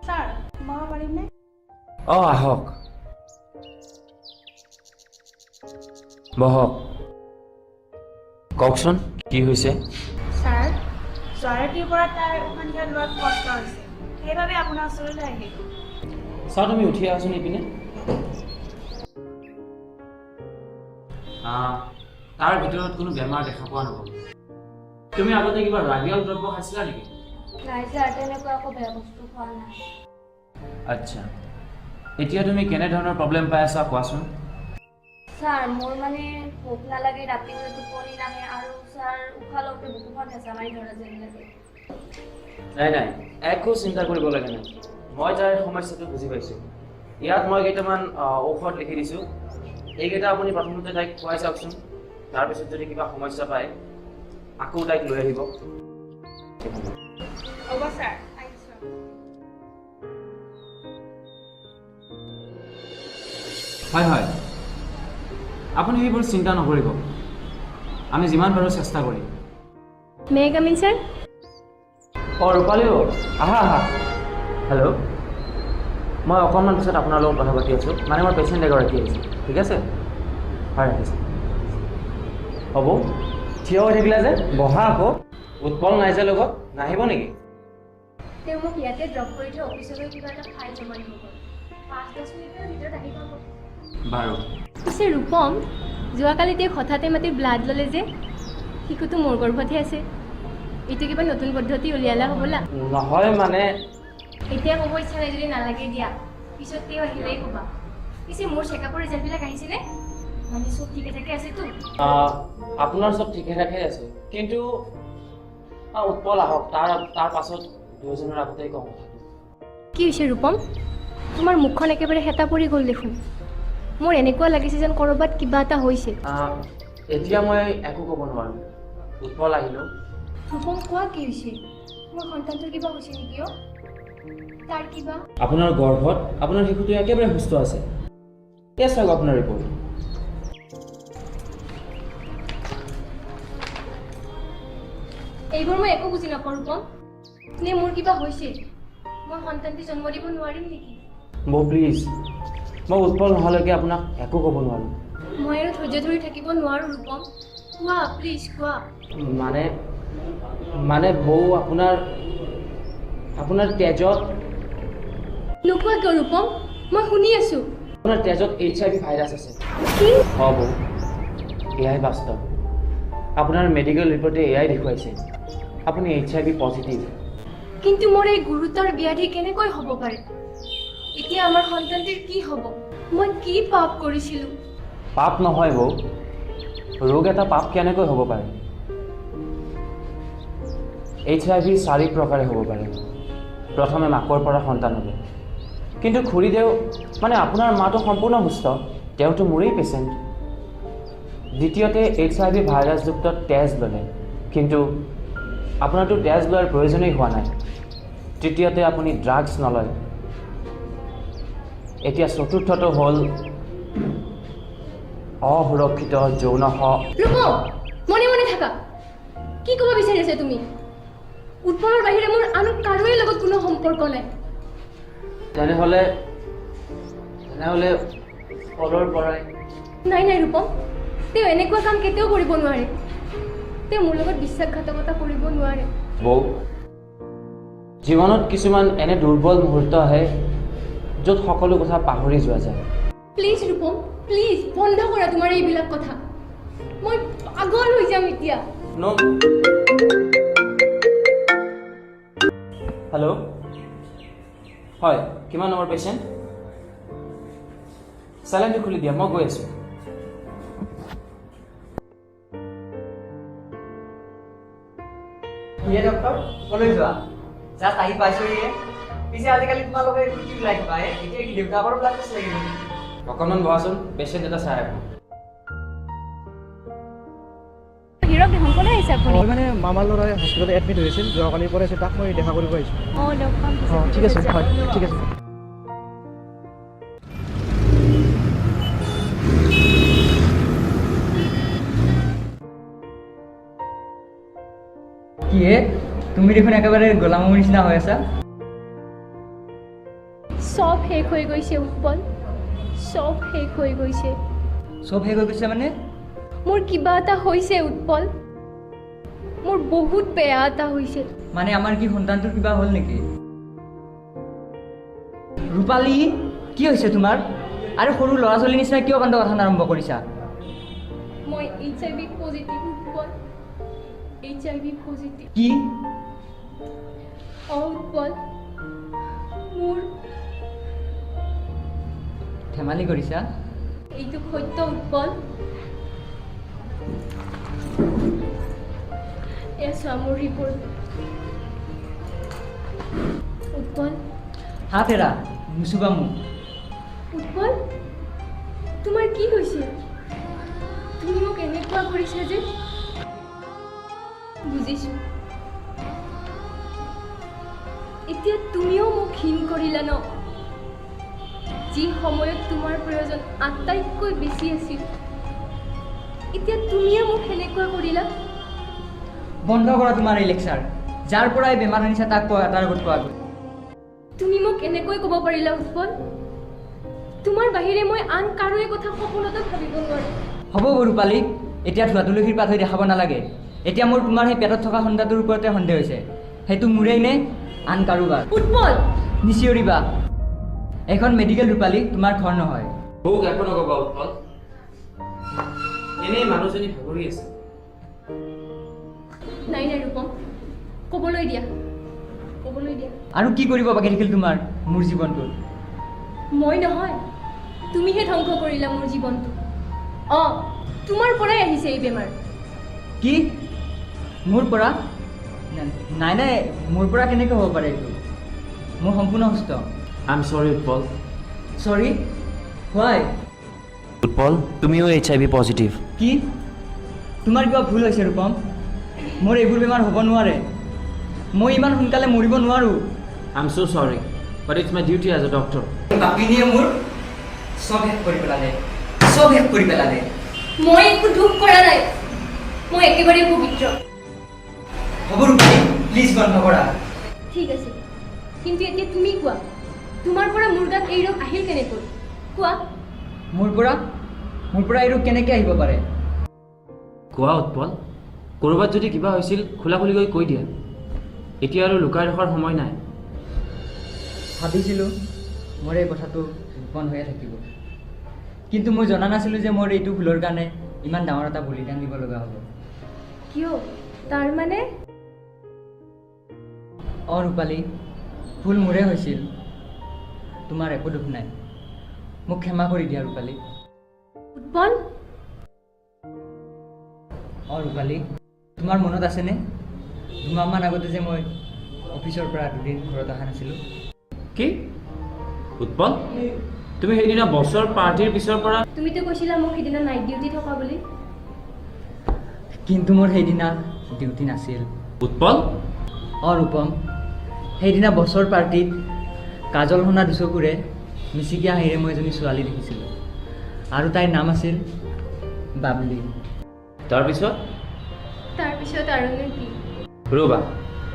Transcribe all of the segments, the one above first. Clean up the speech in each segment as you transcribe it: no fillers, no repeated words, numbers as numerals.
Sir, সোমাব পাৰিমনে? অঁ, আহক, বহক। কওকচোন, কি হৈছে? ছাৰ, যোৱা ৰাতিৰ পৰা তাইৰ উশাহ নিশাহ লোৱাত কষ্ট হৈছে। সেইবাবে আপোনাৰ ওচৰলৈ আহিলোঁ। চাওঁ, তুমি উঠি আহাচোন ইপিনে। তাৰ ভিতৰত কোনো বেমাৰ দেখা পোৱা নগ'ল। তুমি আগতে কিবা ৰাগিয়াল দ্ৰব্য খাইছিলা নেকি? নাই ছাৰ, তেনেকুৱা একো বেয়া বস্তু খোৱা নাই। আচ্ছা, এতিয়া তুমি কেনেধৰণৰ প্ৰব্লেম পাই আছা কোৱাচোন। ছাৰ, মোৰ মানে ভোক নালাগে, ৰাতি হ'লে টোপনি নাহে আৰু ছাৰ, উশাহ লওঁতে বুকুখন হেঁচা মাৰি ধৰা যেন লাগে। নাই নাই, একো চিন্তা কৰিব লগা নাই। মই তাইৰ সমস্যাটো বুজি পাইছোঁ। ইয়াত মই কেইটামান ঔষধ লিখি দিছোঁ। এইকেইটা আপুনি প্ৰথমতে তাইক খুৱাই চাওকচোন। তাৰপিছত যদি কিবা সমস্যা পায়, আকৌ তাইক লৈ আহিব। হ'ব ছাৰ, আহিছোঁ। হয় হয়, আপুনি সেইবোৰ চিন্তা নকৰিব। আমি যিমান পাৰোঁ চেষ্টা কৰিম। May come in, sir? অঁ, ৰূপালী, আহা আহা। হেল্ল', মই অকণমান পিছত আপোনাৰ লগত কথা পাতি আছোঁ। মানে মোৰ পেচেণ্ট এগৰাকী আহিছে। ঠিক আছে, হয়, ৰাখিছোঁ। হ'ব, থিয় হৈ থাকিলা যে? বহা আকৌ। উৎপল নাই যে লগত, নাহিব নেকি? তেওঁ মোক ইয়াতে ড্ৰপ কৰি থৈ অফিচলৈ কিবা এটা ফাইল জমা দিব গ'ল। 5-10 মিনিটৰ ভিতৰত আহি পাব। বাৰু। পিছে ৰূপম, যোৱাকালি তেওঁক হঠাতে মাতি ব্লাড ল'লে যে, শিশুটো মোৰ গৰ্ভতহে আছে। এইটো কিবা নতুন পদ্ধতি উলিয়ালা হ'বলা? নহয়, মানে এতিয়া ক'ব ইচ্ছা নাই যদি নালাগে দিয়া। পিছত তেওঁ আহিলেই ক'বা। পিছে মোৰ চেকআপৰ ৰিজাল্টবিলাক আহিছেনে? মানে চব ঠিকে থাকে আছেতো? আপোনাৰ চব ঠিকে ঠাকে আছে, কিন্তু উৎপল আহক, তাৰ তাৰ পাছত দুয়োজনৰ আগতেই কওঁ কথাটো। কি হৈছে ৰূপম? তোমাৰ মুখখন একেবাৰে শেঁতা পৰি গ'ল দেখোন। মোৰ এনেকুৱা লাগিছে যেন ক'ৰবাত কিবা এটা হৈছে। এতিয়া মই একো ক'ব নোৱাৰোঁ। উৎপল আহিলেও ৰূপম, কোৱা, কি হৈছে? মোৰ সন্তানটোৰ কিবা হৈছে নেকি? অ', তাৰ কিবা আপোনাৰ গৰ্ভত আপোনাৰ শিশুটো একেবাৰে সুস্থ আছে। এই চাওক আপোনাৰ ৰিপৰ্ট। এইবোৰ মই একো বুজি নাপাওঁ ৰূপম। নে মোৰ কিবা হৈছে? মই সন্তানটি জন্ম দিব নোৱাৰিম নেকি? বৌ, প্লিজ, মই উৎপল নোহোৱালৈকে আপোনাক একো ক'ব নোৱাৰোঁ। মই আৰু ধৈৰ্য ধৰি থাকিব নোৱাৰোঁ ৰূপম। কোৱা, প্লিজ কোৱা। মানে মানে বৌ, আপোনাৰ আপোনাৰ তেজত নোকোৱা কিয় ৰূপম? মই শুনি আছোঁ। আপোনাৰ তেজত এইচআইভি ভাইৰাছ আছে। কি? অঁ বৌ, এয়াই বাস্তৱ। আপোনাৰ মেডিকেল ৰিপৰ্টে এয়াই দেখুৱাইছে। আপুনি এইচআইভি পজিটিভ। কিন্তু মোৰ এই গুৰুতৰ ব্যাধি কেনেকৈ হ'ব পাৰে? এতিয়া আমাৰ সন্তানটিৰ কি হ'ব? মই কি পাপ কৰিছিলোঁ? পাপ নহয় বৌ। ৰোগ এটা পাপ কেনেকৈ হ'ব পাৰে? এইচআইভি চাৰি প্ৰকাৰে হ'ব পাৰে। প্ৰথমে মাকৰ পৰা সন্তানলৈ। কিন্তু খুৰীদেউ, মানে আপোনাৰ মাটো সম্পূৰ্ণ সুস্থ। তেওঁতো মোৰেই পেচেণ্ট। দ্বিতীয়তে, এইচআইভি ভাইৰাছযুক্ত তেজ ল'লে। কিন্তু আপোনাৰতো তেজ লোৱাৰ প্ৰয়োজনেই হোৱা নাই। তৃতীয়তে, আপুনি ড্ৰাগছ নলয়। এতিয়া চতুৰ্থটো হ'ল অসুৰক্ষিত যৌন ৰূপম, মনে মনে থাকা। কি ক'ব বিচাৰিছা তুমি? উৎপলৰ বাহিৰে মোৰ আন কাৰোৰে লগত কোনো সম্পৰ্ক নাই। তেনেহ'লে তেনেহ'লে উৎপলৰ পৰাই নাই নাই ৰূপম, তেওঁ এনেকুৱা কাম কেতিয়াও কৰিব নোৱাৰে। তেওঁ মোৰ লগত বিশ্বাসঘাতকতা কৰিব নোৱাৰে। বৌ, জীৱনত কিছুমান এনে দুৰ্বল মুহূৰ্ত আহে য'ত সকলো কথা পাহৰি যোৱা যায়। প্লিজ ৰূপম, প্লিজ বন্ধ কৰা তোমাৰ এইবিলাক কথা। মই পাগল হৈ যাম এতিয়া। ন' হেল্ল', হয়, কিমান নম্বৰ পেচেণ্ট? চেলাইনটো খুলি দিয়া, মই গৈ আছোঁ। কিহে ডক্টৰ, কলৈ যোৱা? জাষ্ট আহি পাইছোহিহে। পিছে আজিকালি তোমালোকে এইবোৰ কি ওলাই থকা হে? এতিয়া কি দেউতাকৰ ব্লাড টেষ্ট লাগিব নেকি? অকণমান বহাচোন, পেচেণ্ট এটা চাই আহোঁ। হিৰক দেখোন, ক'লৈ আহিছে আপুনি? মই মানে মামাৰ ল'ৰাই হস্পিটেলত এডমিট হৈ আছিল, যোৱাকালিৰ পৰা আছে, তাক মই দেখা কৰিব আহিছোঁ। অঁ, লগ পাম পিছত। অঁ, ঠিক আছে, হয়, ঠিক আছে। কি হে, তুমি দেখোন একেবাৰে গোলামৰ নিচিনা হৈ আছা। চব শেষ হৈ গৈছে উৎপল, চব শেষ হৈ গৈছে। চব শেষ হৈ গৈছে মানে? মোৰ কিবা এটা হৈছে উৎপল, মোৰ বহুত বেয়া এটা হৈছে। মানে আমাৰ কি সন্তানটোৰ কিবা হ'ল নেকি? ৰূপালী, কি হৈছে তোমাৰ? আৰু সৰু ল'ৰা ছোৱালীৰ নিচিনা কিয় কাণ্ড কথা আৰম্ভ কৰিছা? মই HIV positive Utpal, HIV positive. কি? অ উৎপল, মোৰ ধেমালি কৰিছা? এইটো সত্য উৎপল। এয়া চোৱা মোৰ ৰিপৰ্ট। উৎপল। হাত এৰা, নুচুবা মোক। উৎপল, তোমাৰ কি হৈছে? তুমি মোক এনেকুৱা কৰিছা যে? বুজিছো, এতিয়া তুমিও মোক ঘিণ কৰিলা ন? যি সময়ত তোমাৰ প্ৰয়োজন আটাইতকৈ বেছি আছিল, এতিয়া তুমিয়ে মোক সেনেকুৱা কৰিলা। বন্ধ কৰা তোমাৰ এই লেকচাৰ। যাৰ পৰা এই বেমাৰ আনিছা তাক কোৱা, তাৰ আগত কোৱা। তুমি মোক এনেকৈ ক'ব পাৰিলা উৎপল? তোমাৰ বাহিৰে মই আন কাৰোৰে কথা সপোনতো ভাবিব নোৱাৰোঁ। হ'ব ৰূপালী, এতিয়া ধোৱা তুলসীৰ পাত হৈ দেখাব নালাগে। এতিয়া মোৰ তোমাৰ সেই পেটত থকা সন্তানটোৰ ওপৰতে সন্দেহ হৈছে। সেইটো মোৰেই নে আন কাৰোবাৰ? উৎপল! নিচিঞৰিবা, এইখন মেডিকেল ৰূপালী, তোমাৰ ঘৰ নহয়। মোক একো নকবা উৎপল, এনেই মানুহজনী ভাগৰি আছে। নাই নাই ৰূপম, ক'বলৈ দিয়া, ক'বলৈ দিয়া। আৰু কি কৰিব বাকী থাকিল তোমাৰ মোৰ জীৱনটোত? মই নহয়, তুমিহে ধ্বংস কৰিলা মোৰ জীৱনটো। অঁ, তোমাৰ পৰাই আহিছে এই বেমাৰ। কি? মোৰ পৰা? নাই নাই, মোৰ পৰা কেনেকৈ হ'ব পাৰে এইটো? মই সম্পূৰ্ণ সুস্থ। I am sorry Utpal. Sorry? Why? Utpal, তুমিও HIV positive. কি? তোমাৰ কিবা ভুল হৈছে ৰূপম, মোৰ এইবোৰ বেমাৰ হ'ব নোৱাৰে। মই ইমান সোনকালে মৰিব নোৱাৰোঁ। I am so sorry, but it's my duty as a doctor. বাপিনীয়ে মোৰ চব শেষ কৰি পেলালে, চব শেষ কৰি পেলালে। মই একো দুখ কৰা নাই, মই একেবাৰে পবিত্ৰ। হ'ব ৰূপালী, প্লিজ বন্ধ কৰা। ঠিক আছে, কিন্তু এতিয়া তুমি কোৱা, তোমাৰ পৰা মোৰ গাত এই ৰোগ আহিল কেনেকৈ? কোৱা। মোৰ পৰা? মোৰ পৰা এই ৰোগ কেনেকৈ আহিব পাৰে? কোৱা উৎপল, ক'ৰবাত যদি কিবা হৈছিল খোলাখুলিকৈ কৈ দিয়া। এতিয়া আৰু লুকাই ৰখাৰ সময় নাই। ভাবিছিলোঁ মোৰ এই কথাটো গোপন হৈয়ে থাকিব, কিন্তু মই জনা নাছিলোঁ যে মোৰ এইটো ভুলৰ কাৰণে ইমান ডাঙৰ এটা বলিদান দিব লগা হ'ব। কিয়? তাৰ মানে? অঁ ৰূপালী, ভুল মোৰে হৈছিল, তোমাৰ একো দুখ নাই। মোক ক্ষমা কৰি দিয়া ৰূপালী। উৎপল। অঁ ৰূপালী, তোমাৰ মনত আছেনে 2 মাহমান আগতে যে মই অফিচৰ পৰা দুদিন ঘৰত অহা নাছিলোঁ? কি উৎপল, তুমি সেইদিনা বছৰ পাৰ্টিৰ পিছৰ পৰা? তুমিতো কৈছিলা মোক সেইদিনা নাইট ডিউটি থকা বুলি। কিন্তু মোৰ সেইদিনা ডিউটি নাছিল। উৎপল। অঁ ৰূপম, সেইদিনা বছৰ পাৰ্টিত কাজল সনা দুচকুৰে মিচিকীয়া হাঁহিৰে মই এজনী ছোৱালী দেখিছিলোঁ, আৰু তাইৰ নাম আছিল বাবলি। তাৰপিছত? তাৰপিছত আৰুনো কি? ৰ'বা,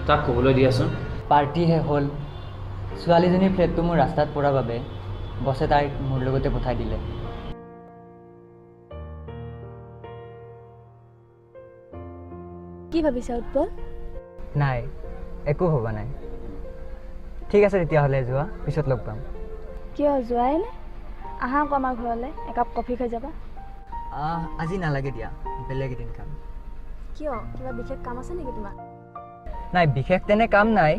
তাক ক'বলৈ দিয়াচোন। পাৰ্টি শেষ হ'ল। ছোৱালীজনীৰ ফ্লেটটো মোৰ ৰাস্তাত পৰাৰ বাবে বছে তাইক মোৰ লগতে পঠাই দিলে। কি ভাবিছা উৎপল? নাই, একো ভবা নাই। ঠিক আছে তেতিয়াহ'লে, যোৱা, পিছত লগ পাম। কিয় যোৱাই নাই? আহা আকৌ আমাৰ ঘৰলৈ, একাপ কফি খাই যাবা। আজি নালাগে দিয়া, বেলেগ এদিন খাম। কিয়, কিবা বিশেষ কাম আছে নেকি তোমাৰ? নাই, বিশেষ তেনে কাম নাই,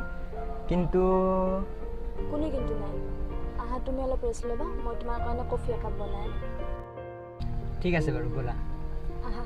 কিন্তু কোনো কিন্তু নাই। আহা, তুমি অলপ ৰেষ্ট ল'বা, মই তোমাৰ কাৰণে কফি একাপ বনাই আনিম। ঠিক আছে বাৰু, ব'লা। আহা।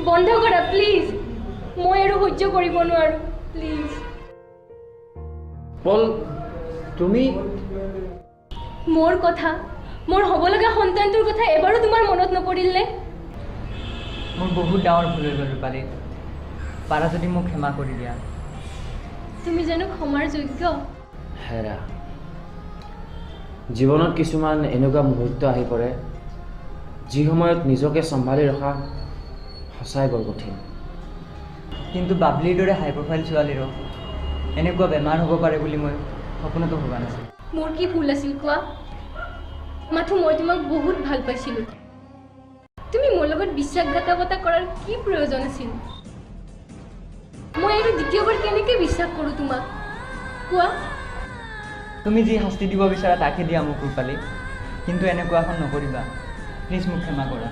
বন্ধ কৰা প্লিজ, মই আৰু সহ্য কৰিব নোৱাৰোঁ, প্লিজ। পল, তুমি মোৰ কথা, মোৰ হ'ব লগা সন্তানটোৰ কথা এবাৰো তোমাৰ মনত নপৰিল নে? মোৰ বহুত ডাঙৰ ভুল হৈ গ'ল ৰূপালী, পাৰা যদি মোক ক্ষমা কৰি দিয়া। তুমি জানো ক্ষমাৰ যোগ্য? হেৰা, জীৱনত কিছুমান এনেকুৱা মুহূৰ্ত আহি পৰে যি সময়ত নিজকে চম্ভালি ৰখা সঁচাই বৰ কঠিন। কিন্তু বাবলিৰ দৰে হাই প্ৰফাইল ছোৱালীৰো এনেকুৱা বেমাৰ হ'ব পাৰে বুলি মই সপোনতো ভবা নাছিলোঁ। মোৰ কি ভুল আছিল কোৱা? মাথো মই তোমাক বহুত ভাল পাইছিলোঁ। তুমি মোৰ লগত বিশ্বাসঘাতকতা কৰাৰ কি প্ৰয়োজন আছিল? মই আৰু দ্বিতীয়বাৰ কেনেকৈ বিশ্বাস কৰোঁ তোমাক কোৱা? তুমি যি শাস্তি দিব বিচাৰা তাকে দিয়া মোক ৰূপালী, কিন্তু এনেকুৱা এখন নকৰিবা প্লিজ, মোক ক্ষমা কৰা।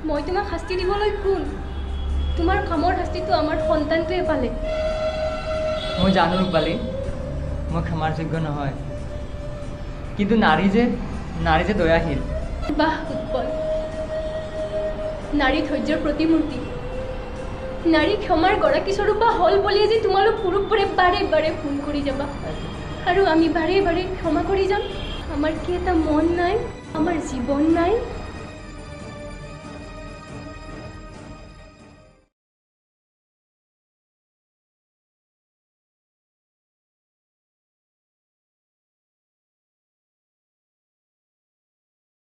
মই তোমাক শাস্তি দিবলৈ কোন? তোমাৰ কামৰ শাস্তিটো আমাৰ সন্তানটোৱে পালে। মই জানো ৰূপালী, মই ক্ষমাৰ যোগ্য নহয়, কিন্তু নাৰী যে দয়াশীল। বাহ উৎপল, নাৰী ধৈৰ্যৰ প্ৰতিমূৰ্তি, নাৰী ক্ষমাৰ গৰাকী স্বৰূপা হ'ল বুলিয়ে যে তোমালোক পুৰুষবোৰে বাৰে বাৰে ভুল কৰি যাবা আৰু আমি বাৰে বাৰে ক্ষমা কৰি যাম। আমাৰ কি এটা মন নাই? আমাৰ জীৱন নাই?